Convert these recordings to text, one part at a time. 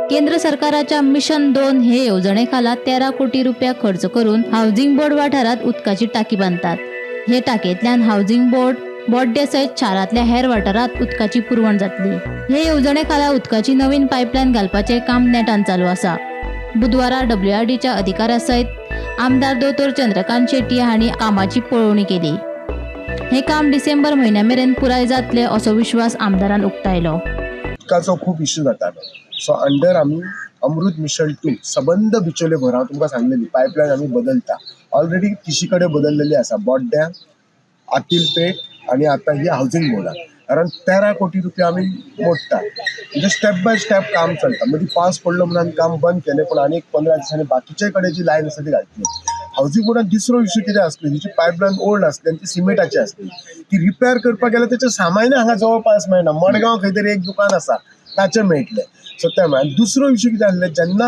केंद्र सरकाराच्या मिशन 2 हे येवजणे खाला 13 कोटी रुपया खर्च करून हावजिंग बोर्ड वाठारांत उदकाची टाकी बांदतात. हे टाकयेंतल्यान हावजिंग बोर्ड बोड्डे सयत शारांतल्या हेर वाठारांत उदकाची पुरवण जातली. हे येवजणे खाला उदकाची नवीन पायपलायन घालपाचें काम नेटान चालू आसा. बुधवारा डब्ल्यूआरडीच्या अधिकाऱ्या सयत आमदार दोतोर चंद्रकांत शेट्टी हांणी कामाची पळोवणी केली. हे काम डिसेंबर म्हयन्या मेरेन पुराय जातले असो विश्वास आमदारान उक्तायलो. उदकाचो खूब इश्यू जातालो. सो अंडर आमी अमृत मिशन 2 सबंद बिचोले भर हांव तुमकां सांगलेली पायपलायन आमी बदलता. ऑलरेडी तिशी कडेन बदललेली आसा, बोड्ड्या, आतिलपेठ आनी आतां ही हावजींग बोर्डाक. कारण 13 कोटी रुपया आमी मोडटा, म्हणजे स्टेप बाय स्टेप काम चलता. मदीं पावस पडलो म्हणून आमी काम बंद केलें, पूण आनी एक 15 दिसांनी बाकीचे कडेन जी लायन आसा ती घालतली. हावजींग बोर्डान दुसरो इश्यू कितें आसलो, ही जी पायपलायन ओल्ड आसली आनी ती सिमेंटाची आसली, ती रिपेर करपाक गेल्यार तेचें सामान्य हांगा जवळ पास मेळना. मडगांव खंय तरी एक दुकान आसा ताचें मेळटलें. सो तें आनी दुसरो इश्यू कितें आसलें, जेन्ना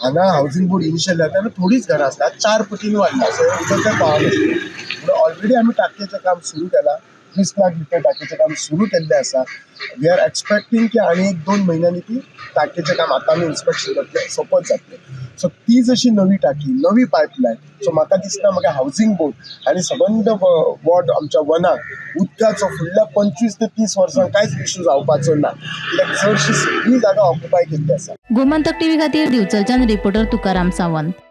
हांगा हावजींग बोर्ड इनिशियल जाता तेन्ना थोडीच घरां आसता, 4 पटीन वाडला. सो उदक तें पावनासलें म्हणून ऑलरेडी आमी टाकयेचें काम सुरू केलां. 20 लाख लिटर टाकयेचें काम सुरू केल्लें आसा. We are expecting की आनी 1-2 म्हयन्यांनी ती टाकयेचें काम आतां आमी इन्स्पेक्शन करतले, सोंपत जातलें. सो ती जशी नवी टाकी, नवी पायपलायन, सो म्हाका दिसता म्हाका हावजींग बोर्ड आनी सबंद वॉर्ड आमच्या वनाक उदकाचो फुडल्या 25 ते 30 वर्सां कांयच इश्यू जावपाचो ना, कित्याक चडशी सगळी जागा ऑक्युपाय केल्ली आसा. गोमंतक टीव्ही खातीर दिवचलच्यान रिपोर्टर तुकाराम सावंत.